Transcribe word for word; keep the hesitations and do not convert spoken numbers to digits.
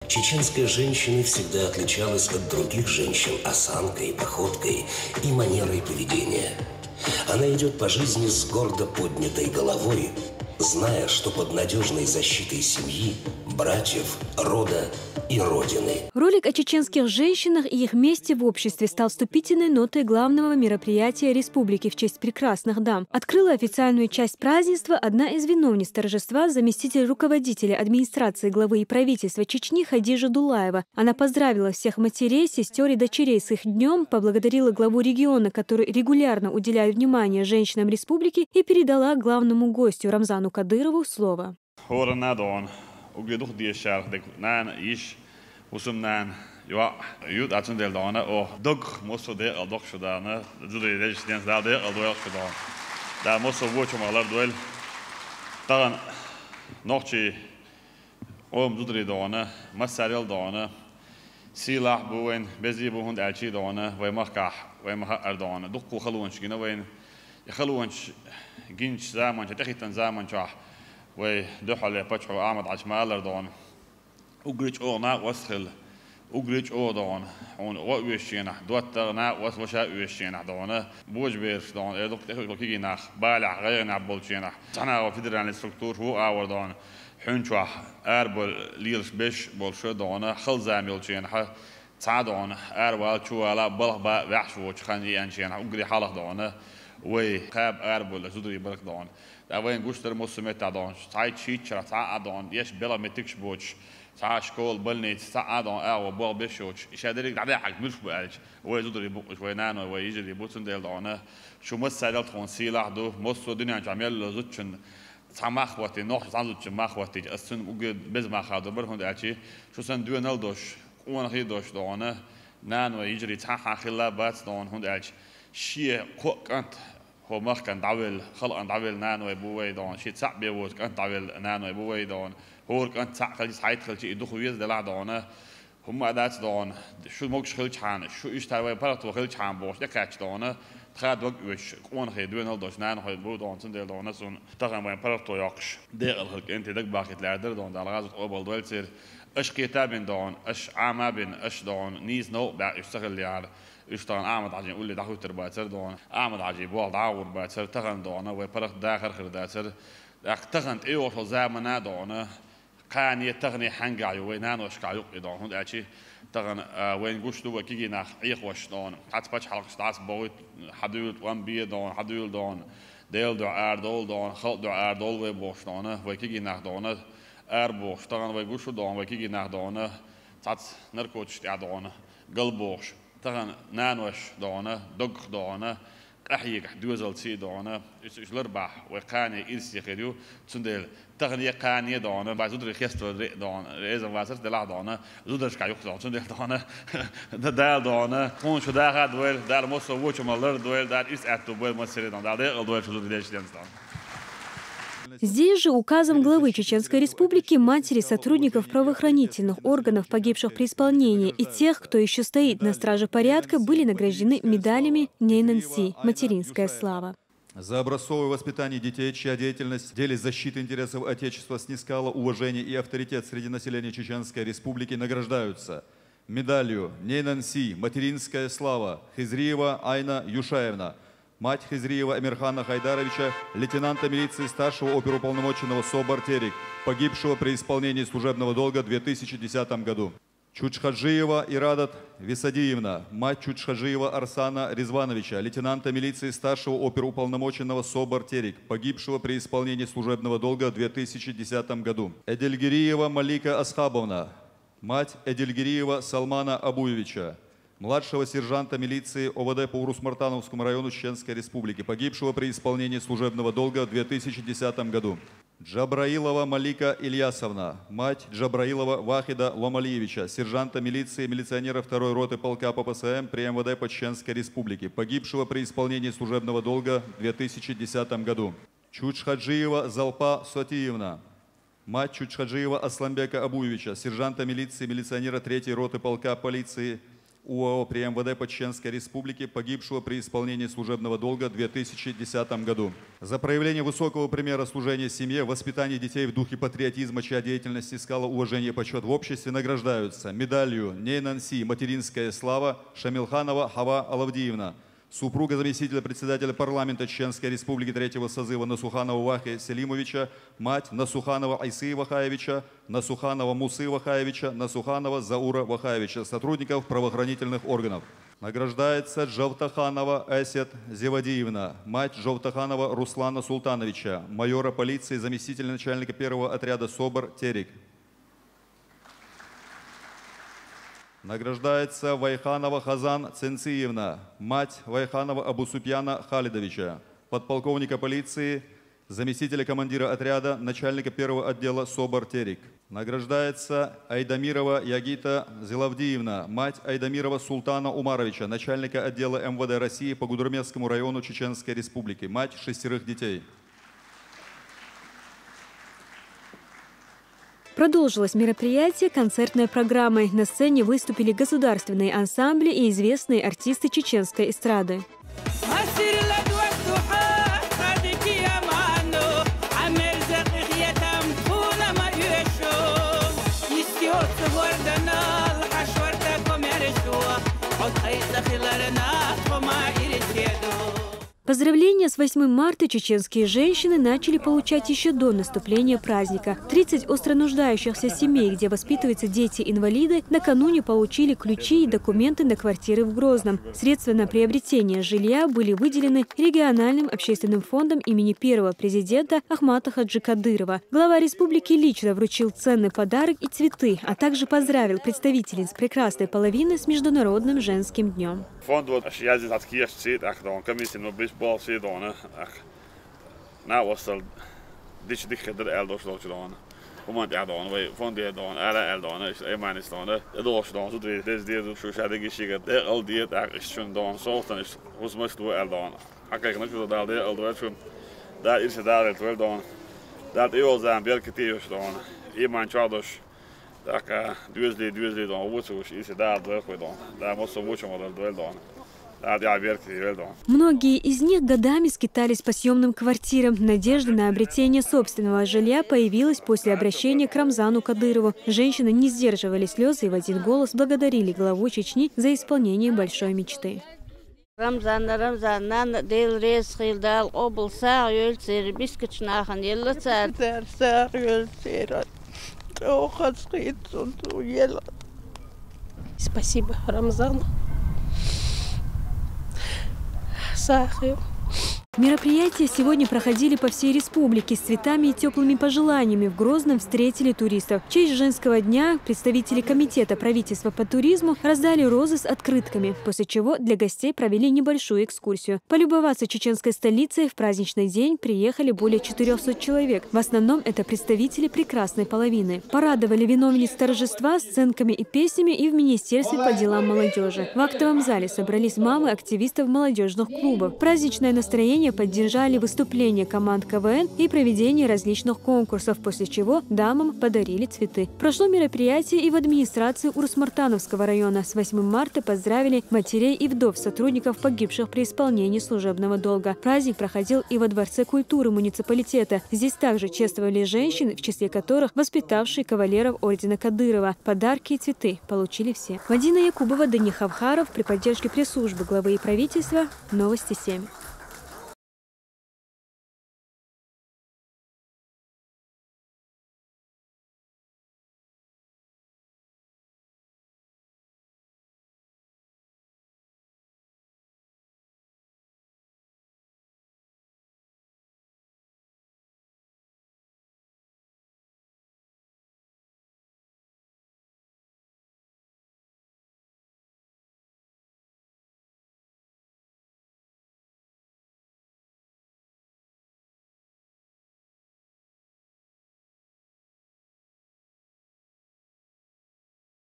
Чеченская женщина всегда отличалась от других женщин осанкой, походкой и манерой поведения. Она идет по жизни с гордо поднятой головой, зная, что под надежной защитой семьи, братьев, рода и Родины. Ролик о чеченских женщинах и их месте в обществе стал вступительной нотой главного мероприятия республики в честь прекрасных дам. Открыла официальную часть празднества одна из виновниц торжества, заместитель руководителя администрации главы и правительства Чечни Хадижа Дулаева. Она поздравила всех матерей, сестер и дочерей с их днем, поблагодарила главу региона, который регулярно уделяет внимание женщинам республики, и передала главному гостю Рамзану Кадырову слово. ХӀоранна а догӀун, угли дух дешарх дег нана, йиш, усум нана, йоӀ, ют а цундел догӀун, о, дог, мосо декъал дох шу дана, зудай деш ден да декъал дойл шу догӀун. Да мосо вочу малар дойл. Таган нохчи ом зудай догӀун, массарел догӀун. Сийлахь бу вайн, безий бу хӀунда аьлчий догӀун, вай махкахь, вай маха ар догӀун. Дуккху халонаш гина вайн. И халонаш гинч заманча, тӀехиттан заманчохь вай дуьхьале пачхьо Ахьмад Хьач малар догӀун. Угри чӀогӀа накъост хила, угри чӀогӀа догӀун. Хьуна гӀо оьшченахь, доттагӀа накъост ваша оьшченахь догӀун. Божа бераш догӀун, эр дукха тӀехуьйла кигий нах, балехь гӀайгӀанехь болченахь. Цхьана федеральный структураш ву агӀор догӀун. Хьуьнчохь арабар лелаш беш болуш догӀун, халзам йолченахь. Цхьа догӀун, аравала, чувала, балха ба ваьхьаш воцу хан еанченахь, угри хьалха догӀун, вай кхаба арабалла зударий барх догӀун. ТӀа вайн гуш дара мосо меттахь догӀун, цхьа чийччарахь, цхьа а догӀун, еш белха меттигаш боцуш, цхьа школа, больница, цхьа а догӀун, агӀо, болх беш йоцуш, иша дерриг дӀадехьарг муьлш бу аьлча, вай зударий букъуш, вай наной, вай йижарий бу, цундела догӀун. Шу массарел тхуна сийлахь ду, мосо дуьнен чохь мел йолу зудчун цхьа мах хӀоттий, нохча цхьана зудчун мах хӀоттийча, ас цуьнан угги беза мах хадо бара, хӀунда аьлча шу санна доьналла долуш, къонахий долуш догӀун, наной, йижарий цхьа хьан хилла бац догӀун, хӀунда аьлча шен кхо кӀант хӀо махкан дӀавелла, халкъан дӀавелла наной бу вай догӀун, шен цхьаъ бен воцу кӀант дӀавелла наной бу вай догӀун, хӀора кӀант цхьаъ хилча, цхьайтта хилча и духу веза делахь догӀун, хӀумма а дац догӀун, шу могуш хилчхьана, шу иштта вай паргӀато хилчхьана бохуш тӀекхаьчча догӀун, тха дог оьшуш, къонахий доьналла долуш нанахой бу догӀун, цундела догӀун, суна тахана вайн паргӀато йоккхуш, декъал хир кӀентий дагабахийта лаьрдара догӀун, Дала гӀазот къобал дойла церан. Аша кхета а бина догӀун, аша Ӏама а бина, аша догӀун, нийса новкъа баьхна уьш ца хиллехьара, уьш тахана Ахьмад-Хьаьжин улле дӀахӀуьттур бацара догӀун, Ахьмад-Хьаьжин болх дӀагӀур бацара, тахана догӀун, вай паргӀат дахар хир дацара. ТӀаккха тахана тӀейогӀуш йолу замана а догӀун, кхане, тахане хьаьнгахь ю, вай наношкахь юккъе догӀун, хӀунда аьлча тахана, а, вайна гуш ду вай кегий нах Ӏехош догӀун, цхьацца пачхьалкхаш дӀасабохуьйту, хьан дуьйла тӀом бе догӀун, хьан дуьйла догӀун, Делан дуьхьа арадовла догӀун, халкъан дуьхьа арадовла вай бохуш догӀун, вай кегий нах догӀун, арабохуш, тахана вай гуш ду догӀун, вай кегий нах догӀун, цхьацца наркотикаш тӀехь догӀун, галбохуш, тахана нанош догӀун, доггах догӀун, къахьегахь доьзалций догӀун, уьш, уьш ларбахь, вай кхане ирсе хир ю, цундела тахане, кхане догӀун, бай зударий хеставар ре а догӀун, реза вацарца делахь догӀун, зударшкахь юккъе догӀун, цундела догӀун, Дала догӀун, тхуна шу даха а дойла, Дала массо а вочу ма лар дойла, Дала ирс аьтту бойла массаре догӀун, Дала декъал дойла шу зударий дешденца догӀун. Здесь же указом главы Чеченской Республики матери сотрудников правоохранительных органов, погибших при исполнении, и тех, кто еще стоит на страже порядка, были награждены медалями Нейнанси «Материнская слава». За образцовое воспитание детей, чья деятельность в деле защиты интересов Отечества снискала уважение и авторитет среди населения Чеченской Республики, награждаются медалью Нейнанси «Материнская слава» Хизриева Айна Юшаевна, мать Хизриева Эмирхана Хайдаровича, лейтенанта милиции, старшего оперуполномоченного СОБР Терек, погибшего при исполнении служебного долга в две тысячи десятом году. Чучхаджиева Ирадат Висадиевна, мать Чучхаджиева Арсана Ризвановича, лейтенанта милиции, старшего оперуполномоченного СОБР Терек, погибшего при исполнении служебного долга в две тысячи десятом году. Эдельгириева Малика Асхабовна, мать Эдельгириева Салмана Абуевича, младшего сержанта милиции ОВД по Урус-Мартановскому району Чеченской Республики, погибшего при исполнении служебного долга в две тысячи десятом году. Джабраилова Малика Ильясовна, мать Джабраилова Вахида Ломалиевича, сержанта милиции, милиционера второй роты полка ППСМ при МВД по Чеченской Республике, погибшего при исполнении служебного долга в две тысячи десятом году. Чучхаджиева Залпа Сотиевна, мать Чучхаджиева Асланбека Абуевича, сержанта милиции, милиционера третьей роты полка полиции УАО при МВД по Чеченской Республике, погибшего при исполнении служебного долга в две тысячи десятом году. За проявление высокого примера служения семье, воспитание детей в духе патриотизма, чья деятельность снискала уважение и почет в обществе, награждаются медалью «Ней Нанси, материнская слава» Шамилханова Хава Алавдиевна, супруга заместителя председателя парламента Чеченской Республики третьего созыва Насуханова Вахи Селимовича, мать Насуханова Исы Вахаевича, Насуханова Мусы Вахаевича, Насуханова Заура Вахаевича, сотрудников правоохранительных органов. Награждается Джавтаханова Эсет Зевадиевна, мать Джавтаханова Руслана Султановича, майора полиции, заместителя начальника первого отряда СОБР Терек. Награждается Вайханова Хазан Ценциевна, мать Вайханова Абусупьяна Халидовича, подполковника полиции, заместителя командира отряда, начальника первого отдела СОБР Терек. Награждается Айдамирова Ягита Зилавдиевна, мать Айдамирова Султана Умаровича, начальника отдела МВД России по Гудермесскому району Чеченской Республики, мать шестерых детей. Продолжилось мероприятие концертной программой. На сцене выступили государственные ансамбли и известные артисты чеченской эстрады. Поздравления с восьмым марта чеченские женщины начали получать еще до наступления праздника. Тридцать остро нуждающихся семей, где воспитываются дети-инвалиды, накануне получили ключи и документы на квартиры в Грозном. Средства на приобретение жилья были выделены региональным общественным фондом имени первого президента Ахмата Хаджи Кадырова. Глава республики лично вручил ценный подарок и цветы, а также поздравил представительниц прекрасной половины с Международным женским днём. Фонд вот аш язис от киеш цит, ах, дон, комиссия, ну, биш бол си дона, ах. На, вассал, дичи дихе дыр эл дош долчу дона. Уман тя дона, вай фонд я дона, ара эл дона, иш эманис дона. Э дош дона, зудри, дез дез, шу шаде гишига, э эл диет, ах, иш чун дона, солтан, иш, ус мас ду эл дона. Акай кна чуда дал де эл дона чун. Да, ирсе дал эл дона. Да, и ол зам беркети юш дона. Иман чадош. Так, а, дюзли, дюзли дон, вуцуш, ирсе дал дона, хой дона. Да, мосо вучу модал дона. Да, да, беркети дона. Многие из них годами скитались по съёмным квартирам. Надежда на обретение собственного жилья появилась после обращения к Рамзану Кадырову. Женщины не сдерживали слёз и в один голос благодарили главу Чечни за исполнение большой мечты. Рамзан, Рамзан, нана, Дел рез хил дал, къобул сагъ ёлцер, бискач нахан елла цар. Цар сагъ ёлцер. О, хас хит сун ту ел. Спасибо, Рамзан. Сагъ ёл. Мероприятия сегодня проходили по всей республике. С цветами и тёплыми пожеланиями в Грозном встретили туристов. В честь женского дня представители комитета правительства по туризму раздали розы с открытками, после чего для гостей провели небольшую экскурсию. Полюбоваться чеченской столицей в праздничный день приехали более четырёхсот человек. В основном это представители прекрасной половины. Порадовали виновниц торжества сценками и песнями и в Министерстве по делам молодёжи. В актовом зале собрались мамы активистов молодёжных клубов. Праздничное настроение поддержали выступления команд КВН и проведение различных конкурсов, после чего дамам подарили цветы. Прошло мероприятие и в администрации Урус-Мартановского района. С восьмым марта поздравили матерей и вдов сотрудников, погибших при исполнении служебного долга. Праздник проходил и во Дворце культуры муниципалитета. Здесь также чествовали женщин, в числе которых воспитавшие кавалеров ордена Кадырова. Подарки и цветы получили все. Мадина Якубова, Данил Хавхаров при поддержке пресс-службы главы и правительства. Новости семь.